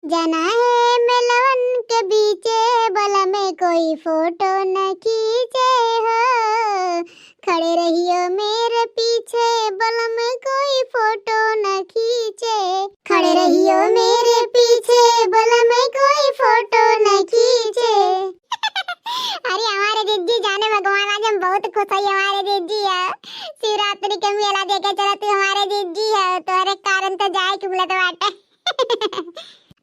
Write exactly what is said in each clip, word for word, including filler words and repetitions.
जाना है मेलवन के बीचे, बलम कोई फोटो न खींचे हो। खड़े रहियो मेरे पीछे, बलम कोई फोटो न खींचे। खड़े रहियो मेरे पीछे, बलम कोई फोटो न खींचे। अरे हमारे जिज्जी जाने भगवान, आज हम बहुत खुश हई। हमारे जिज्जी है, शिवरात्रि के मेला देखे चलत हमारे जिज्जी है, तोहरे कारण तो जाए के मिलत बाटे।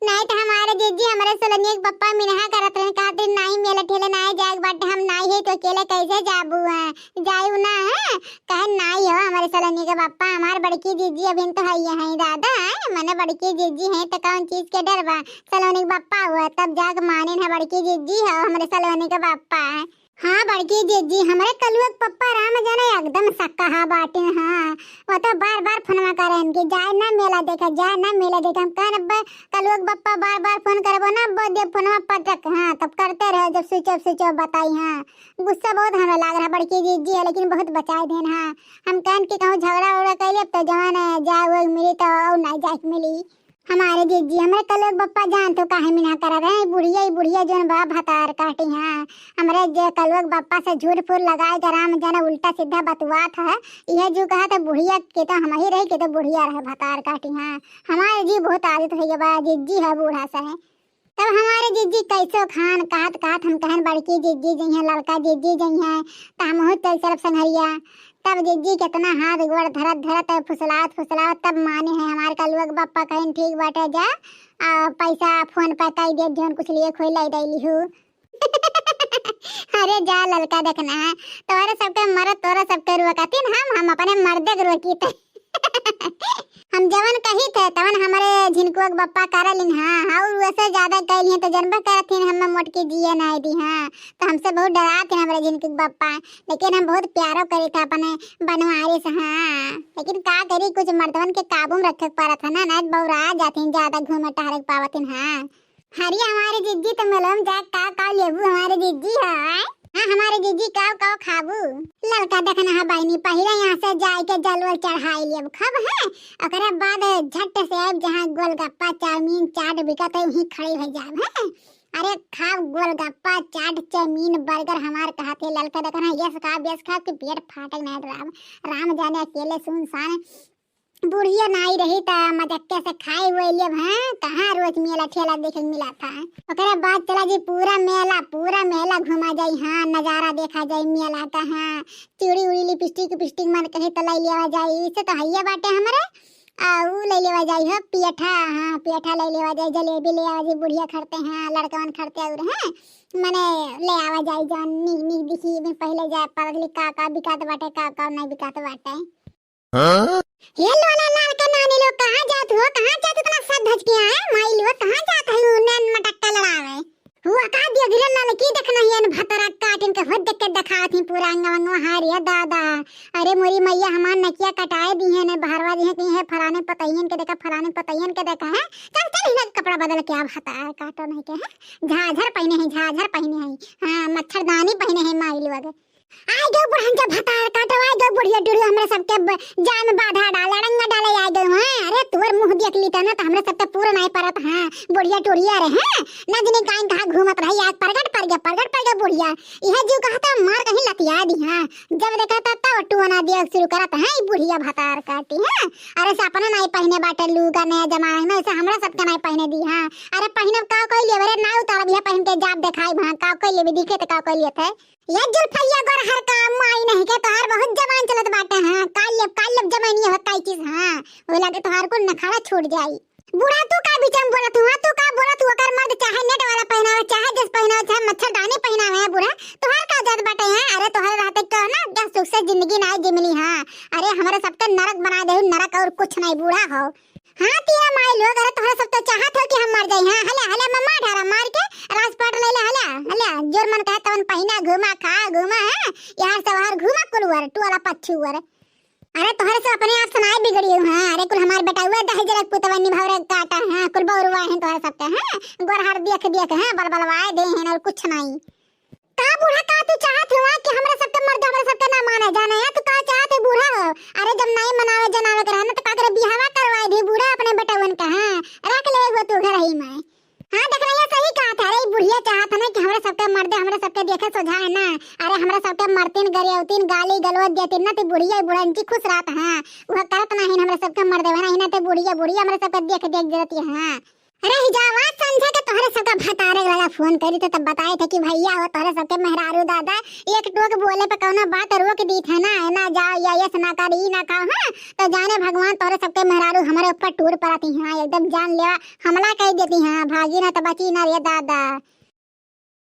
नाहीं तो हमारे जिज्जी हमरे सलोनिया के पप्पा मिनहा करत रहन, कहत रहन, "नाहीं मेला ठेले नाहीं जाए के बाटे, हम नाहीं है तो अकेले कैसे जाबू है, जायू ना है।" कहे, "नाहीं हो हमरे सलोनी के पप्पा, हमार बड़की जिज्जी अभिन तो हइये हैं दादा, हैं मने बड़की जिज्जी हैं तो कौन चीज के डर बा, सलोनी के पप्पा हुआ।" तब जाके माने ना बड़की जिज्जी हो हमरे सलोनी के पप्पा है। हाँ बड़की जिज्जी, हमरे कलुआ के पप्पा राम जाने एकदम सक्काहा बाटे। हाँ, वो तो बार बार फोनवा करेन कि जाए ना मेला देखे, जाए ना मेला देखे। हम कहन, "अब्बे कलुआ के पप्पा बार बार फोन करबो ना, अब्बे दे फोनवा पटक।" हाँ, तब करते रहे जब switch off, switch off बताई। हाँ, गुस्सा बहुत हमें लाग रहा बड़की जिज्जी है, लेकिन बहुत बचाए देन। हाँ, हम कहन कि कहूँ झगड़ा उगड़ा कैले तो जवान जाए हुए मिली तो और ना जाए के मिली। हमारे जिज्जी, हमरे कलुआ के बप्पा जान तो काहे मिनहा करत हैं, बुढ़िया ही बुढ़िया जोन बा भतार काटी। हाँ, हमरे जे कलुआ के बप्पा से झूठ फूल लगाए के राम जाने उल्टा सीधा बतुआत है। यह जो कहा था बुढ़िया के तो हम ही रही के तो बुढ़िया रहे भतार काटी। हाँ, हमारे जी बहुत आदत हो गया बा, जिज्जी है बूढ़ा से है। तब हमारे जिज्जी कैसो खान कहत कहत हम कहन बड़की जिज्जी जइहें, लड़का जिज्जी जइहें, तो हमहू चल चलब संघरिया। तब जिज्जी केतना हाथ गोड़ धरत धरत फुसलावत फुसलावत तब माने है हमार कलुआ के बप्पा कहिन, "ठीक बाटे, जा, आ, पैसा फोन पे कई दे, जौन कुछ लिए खोई लाई दे लिहू।" अरे जा ललका देखना है, तोहरे सबके मरद, तोहरे सबके रोकतिन हम, हम अपने मर्दे के रोकी थे। हम जवन कही थे, तवन हमरे झिनकुआ के बप्पा करलिन, हाँ, हाँ, और वैसे ज्यादा कैलिन तो जनबे करथिन, हमें मोटकी जिए नाहीं दी, हाँ, तो हमसे बहुत डराथिन हमरे झिनकुआ के बप्पा। लेकिन हम बहुत प्यारो करी थे अपने बनवारी से, हाँ। लेकिन का करी, कुछ मर्दवन के काबू में रखे के पड़त है ना, ना बौरा जाथिन, ज्यादा घूमे टहरे के पावतिन, हाँ। अरे हमारे जिज्जी तो मेलवा में जाके का का लेबू हमारे जिज्जी है? हाँ हमारे जिज्जी का का खाबू? ललका देखना है बहिनी, पहिले यहाँ से जाए के जल वल चढ़ाई लेब, खब है, ओकरे बाद झट से आइब जहाँ गोलगप्पा, चाउमीन, चाट बिकत है, वहीं खड़ी हो जाब, हैं? अरे खाब गोलगप्पा, चाट, चाउमीन, बर्गर हमार कहत है ललका, देखना यस खाब, यस खाब कि पेट फाटक नहीं राम, राम जाने अकेले सुनसान बुढ़िया नाई रही त मजक्के से खाए हुए लेब, हैं? कहाँ रोज मेला ठेला देखे के मिला था? ओकरे बाद चला जी पूरा मेला, पूरा मेला घूमा जाई, हाँ, नजारा देखा जाई मेला का, हाँ। चूड़ी उड़ी, लिपस्टिक उपिस्टिक मन कहे तो ले लेवा जाई, इसे तो हइये बाटे हमरे। आ, ऊ ले लेवा जाई हो, पेठा, हाँ, पेठा ले लेवा जाई, जलेबी ले आवा जाई, बुढ़िया खरते, हाँ, लड़कवन खरते और, हैं, मने ले आवा जाई, जौन नीक, नीक दिखी, में पहिले जाए, पता चली का, का बिकात बाटे, का, का नहीं बिकात बाटे। हाँ? हे लोला लाल के नानी लोग, कहाँ जात हो? कहाँ जात इतना सज धज के आए? माई लोग, कहाँ जात है ऊ नैन मटक्का लड़ावे? हुआ का दिया गिरा ललकी देखना ही अन भतरा काटिन के हो देख के देखात ही पूरा अंग अंग। हाँ रे दादा, अरे मोरी मैया हमार नकिया कटाए दी है ने बहरवा दी है कहीं है फलाने पतैयन के देखा, फलाने पतैयन के देखा है। चल चल हिला के कपड़ा बदल के आ भतार काटो नहीं के है। झाझर पहिने है, झाझर पहिने है। हाँ मच्छरदानी पहिने है माई लोग। आइ गयो बुढ़न के भतार काटो, आइ गयो बुढ़िया टुढ़िया, हमरे सबके ब-, जाए में बाधा डाले, अड़ंगा डाले आइ गयो, हाँ? अरे तोर मुँह देख ली त ना, त हमरे सबके पूरा नाई परत, हाँ? बुढ़िया टुढ़िया रे, हाँ? ना जनी काइन कहाँ घूमत रही, आज प्रगट पर गया, प्रगट पर गया बुढ़िया। यह जीव कहा त मार कहीं लतिया दी, हाँ? जब देखा त तब टुअना दिया शुरू करत, हाँ? ई बुढ़िया भतार काटी, हाँ? अरे से अपना नाई पहिने बाटे लूगा नया जमाना में, ऐसे हमरा सबके नाई पहिने दी, हाँ? अरे पहिनब का कोई लेबे रे, ना उतारब, यह पहिन के जाब देखाई, हाँ? का कोई लेबे, दिखे त का कोई लेत है? ये जुल्फैया गोरहर का माई नहीं के तोहार बहुत जबान चलत बाटे, हाँ? काल लेब, काल लेब जबानी हो काई चीज, हाँ? वो लगे तोहार कुल नखाड़ा छूट जाई। बूढ़ा तू का बीच में बोलत हुआ, तू का बोलत हुआ? ओकर मर्द चाहे नेट वाला पहिनावे, चाहे जस पहिनावे, चाहे मच्छरदानी पहिनावे है बूढ़ा, तोहार का जात बाटे, हाँ? अरे तोहरे रहते क्यों ना, क्या सुख से जिंदगी ना जिमली, हाँ? अरे हमारे सबके नरक बना दे, नरक और कुछ नहीं बूढ़ा हो। हाँ, तिया माई लोग, अरे तोहरे सब तो चाहत हो कि हम मर जाई। हाँ, हले, हले, मम्मा ढारा मार के राजपाट ले ले, हले, हले, जोर मन कहे तवन पहिना, घूमा, खा, घूमा, हाँ, यार से बाहर घूमा, कुलवर, टुअला पच्छुअर। अरे तोहरे सब अपने आप से नाई बिगड़ी हूँ, हाँ, अरे कुल हमार बेटा हुआ दहेज रख पुतवा निभाव रे काटा, हाँ, कुल बौरुआ हैं तोहरे सबके, हाँ, गोरहर देख देख, हाँ, बलबलवाए दे हैं और कुछ नहीं। का बूढ़ा, का तू चाहत हुआ कि हमरा सबके मर्द हमरा सबके ना माने जाने है? तू का चाहत है बूढ़ा हो? अरे जब नहीं मनावे जनावे के रहे ना तो का करे बिहावा करवाए दी बूढ़ा अपने बेटवन का, हाँ? रख ले वो तू घर ही में। हाँ, देख रही है, सही कहत है। अरे, ई बुढ़िया चाहत है ना कि हमरा सबके मर्दे, हमरा सबके देखे सोझा है ना। अरे, हमरा सबके मरतिन, गरियौतिन, गाली गलौज देतिन ना, तो बुढ़िया, बुढ़ंची खुश रहत है। वह करत नहीं, हमरा सबके मर्दे ना, ना तो बुढ़िया, बुढ़िया हमरा सबके देख, देख जरती है। अरे, ही जावा संझा के तोहरे सबके भतारे वाला फोन करी तो तब बताए थे कि भैया हो, तोहरे सबके मेहरारू दादा एक टोक बोले पे कौनो बात रोक दी थे ना, ना जाओ, या यस ना कर, ई ना खाओ, हाँ, तो जाने भगवान तोहरे सबके मेहरारू हमरे ऊपर टूट पड़ती हैं, एकदम जान लेवा हमला कह देती हैं, भागी ना तो बची ना रे दादा।